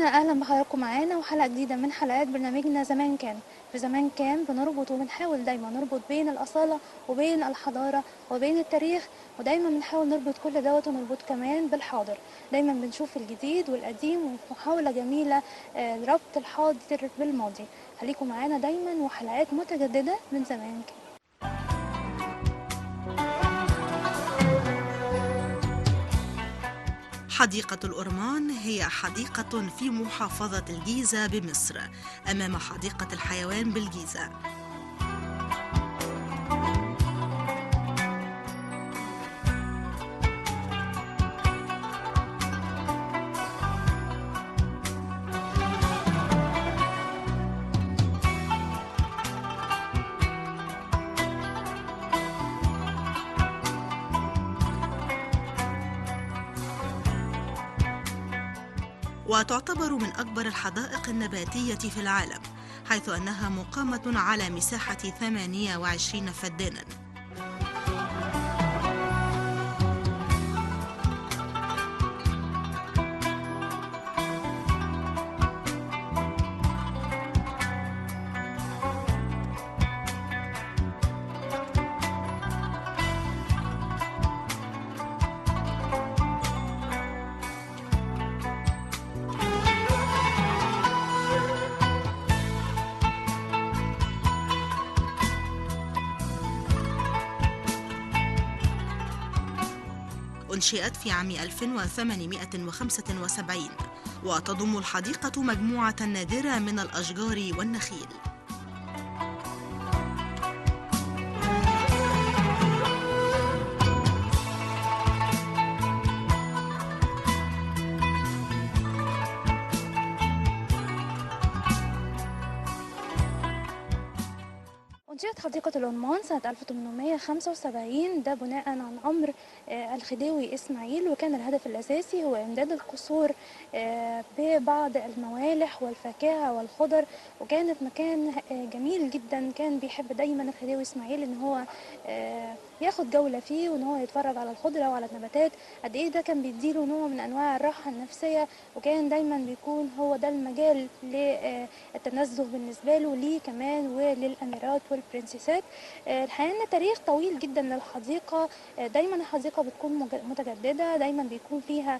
مشاهدينا، اهلا بحضراتكم معانا وحلقه جديدة من حلقات برنامجنا زمان كان. في زمان كان بنربط وبنحاول دايما نربط بين الاصالة وبين الحضارة وبين التاريخ، ودايما بنحاول نربط كل دوت ونربط كمان بالحاضر. دايما بنشوف الجديد والقديم ومحاولة جميلة لربط الحاضر بالماضي. خليكم معانا دايما وحلقات متجددة من زمان كان. حديقة الأورمان هي حديقة في محافظة الجيزة بمصر، أمام حديقة الحيوان بالجيزة. وتعتبر من أكبر الحدائق النباتية في العالم، حيث أنها مقامة على مساحة 28 فدانا. أنشئت في عام 1875، وتضم الحديقة مجموعة نادرة من الأشجار والنخيل. أنشئت حديقة الأورمان سنة 1875، ده بناء عن أمر الخديوي إسماعيل، وكان الهدف الأساسي هو إمداد القصور ببعض الموالح والفاكهة والخضر، وكانت مكان جميل جدا. كان بيحب دايما الخديوي إسماعيل إن هو ياخد جولة فيه وإن هو يتفرج على الخضرة وعلى النباتات. قد إيه ده كان بيديله نوع من أنواع الراحة النفسية، وكان دايما بيكون هو ده المجال للتنزه بالنسبة له، ليه كمان وللأميرات والبرنسيسات. الحقيقة إن تاريخ طويل جدا للحديقة. دايما الحديقة بتكون متجددة، دايما بيكون فيها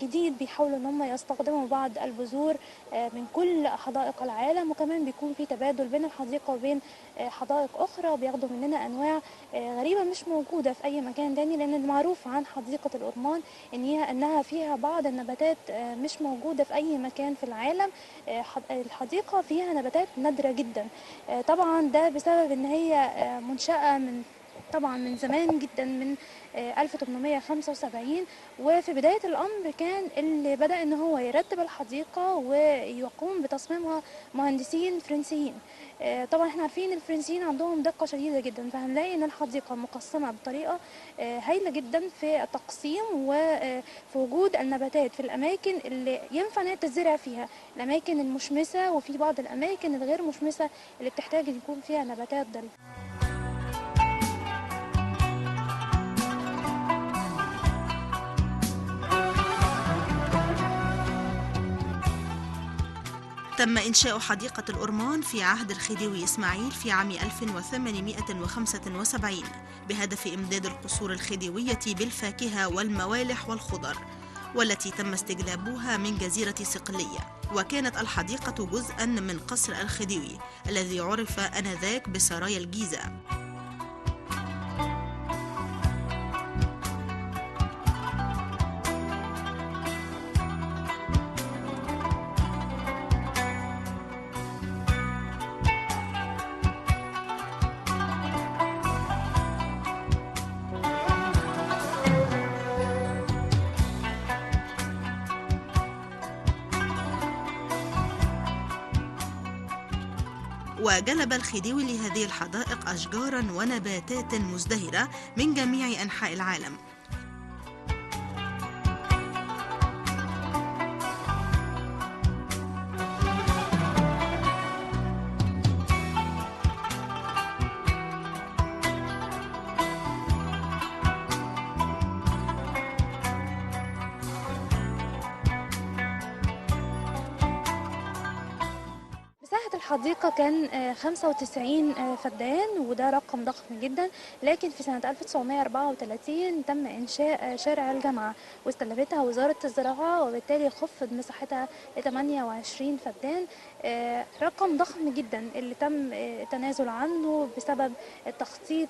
جديد، بيحاولوا إن هم يستخدموا بعض البذور من كل حدائق العالم، وكمان بيكون في تبادل بين الحديقة وبين حدائق أخرى، بياخدوا مننا أنواع غريبة مش موجودة في أي مكان تاني. لأن المعروف عن حديقة الأورمان إنها فيها بعض النباتات مش موجودة في أي مكان في العالم. الحديقة فيها نباتات نادرة جدا، طبعا ده بسبب إن هي منشأة من طبعا من زمان جدا، من 1875. وفي بداية الأمر كان اللي بدأ إن هو يرتب الحديقة ويقوم بتصميمها مهندسين فرنسيين. طبعا احنا عارفين الفرنسيين عندهم دقة شديدة جدا، فهنلاقي إن الحديقة مقسمة بطريقة هايلة جدا في التقسيم وفي وجود النباتات في الأماكن اللي ينفع إنها تزرع فيها، الأماكن المشمسة، وفي بعض الأماكن الغير مشمسة اللي بتحتاج يكون فيها نباتات ظل. تم إنشاء حديقة الأورمان في عهد الخديوي إسماعيل في عام 1875 بهدف إمداد القصور الخديوية بالفاكهة والموالح والخضر، والتي تم استجلابها من جزيرة صقلية. وكانت الحديقة جزءا من قصر الخديوي الذي عرف آنذاك بسرايا الجيزة. وجلب الخديوي لهذه الحدائق أشجارا ونباتات مزدهرة من جميع أنحاء العالم. الحديقة كان 95 فدان، وده رقم ضخم جدا. لكن في سنة 1934 تم إنشاء شارع الجامعة واستلمتها وزارة الزراعة، وبالتالي خفض مساحتها ل 28 فدان. رقم ضخم جدا اللي تم التنازل عنه بسبب التخطيط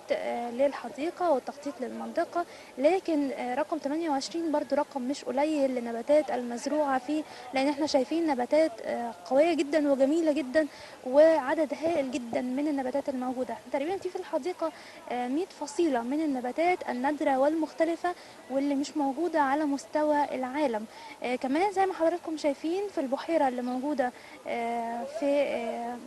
للحديقة والتخطيط للمنطقة. لكن رقم 28 برضو رقم مش قليل للنباتات المزروعة فيه، لأن احنا شايفين نباتات قوية جدا وجميلة جدا وعدد هائل جدا من النباتات الموجودة. تقريبا في الحديقة 100 فصيلة من النباتات النادرة والمختلفة واللي مش موجودة على مستوى العالم. كمان زي ما حضراتكم شايفين في البحيرة اللي موجودة في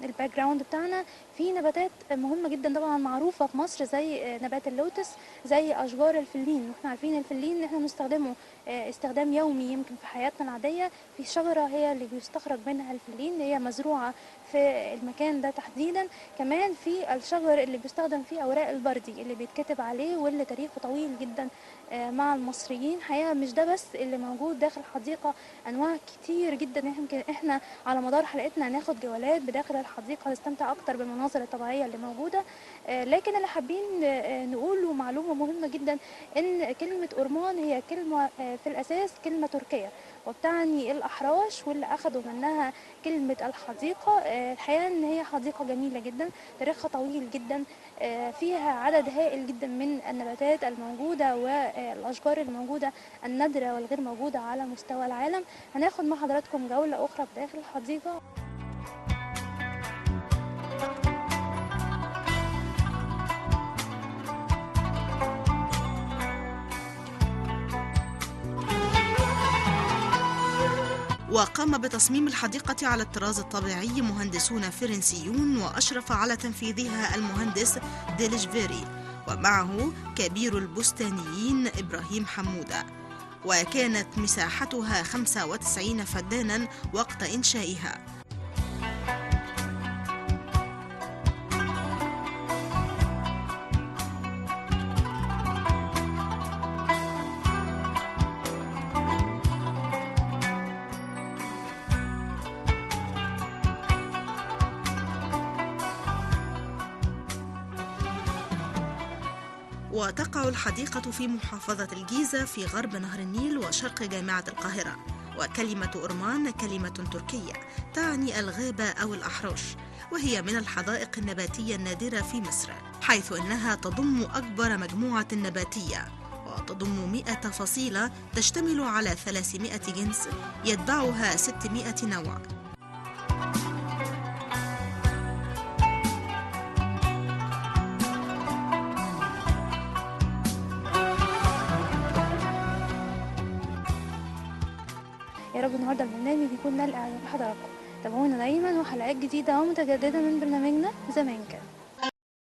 ال background بتاعنا في نباتات مهمة جدا طبعا معروفة في مصر، زي نبات اللوتس، زي أشجار الفلين. واحنا عارفين الفلين ان احنا بنستخدمه استخدام يومي يمكن في حياتنا العادية. في شجرة هي اللي بيستخرج منها الفلين، هي مزروعة في المكان ده تحديدا. كمان في الشجر اللي بيستخدم فيه أوراق البردي اللي بيتكتب عليه واللي تاريخه طويل جدا مع المصريين. حقيقة مش ده بس اللي موجود داخل الحديقة، أنواع كتير جدا. يمكن احنا على مدار حلقتنا هناخد جولات بداخل الحديقة نستمتع أكتر بالمناظر الطبيعية اللي موجودة. لكن اللي حابين نقوله معلومة مهمة جدا، إن كلمة أورمان هي كلمة في الأساس كلمة تركية وبتعني الأحراش، واللي أخدوا منها كلمة الحديقة. الحقيقة إن هي حديقة جميلة جدا، تاريخها طويل جدا، فيها عدد هائل جدا من النباتات الموجودة والأشجار الموجودة النادرة والغير موجودة على مستوى العالم. هناخد مع حضراتكم جولة أخرى بداخل الحديقة. وقام بتصميم الحديقة على الطراز الطبيعي مهندسون فرنسيون، وأشرف على تنفيذها المهندس ديليجفيري، ومعه كبير البستانيين إبراهيم حمودة. وكانت مساحتها 95 فدانا وقت إنشائها. وتقع الحديقة في محافظة الجيزة في غرب نهر النيل وشرق جامعة القاهرة. وكلمة أورمان كلمة تركية تعني الغابة أو الأحراش، وهي من الحدائق النباتية النادرة في مصر، حيث أنها تضم أكبر مجموعة نباتية، وتضم 100 فصيلة تشتمل على 300 جنس يتبعها 600 نوع. يا رب النهارده البرنامج يكون نال اعجاب حضراتكم. تابعونا دايما وحلقات جديدة ومتجدده من برنامجنا زمان كان.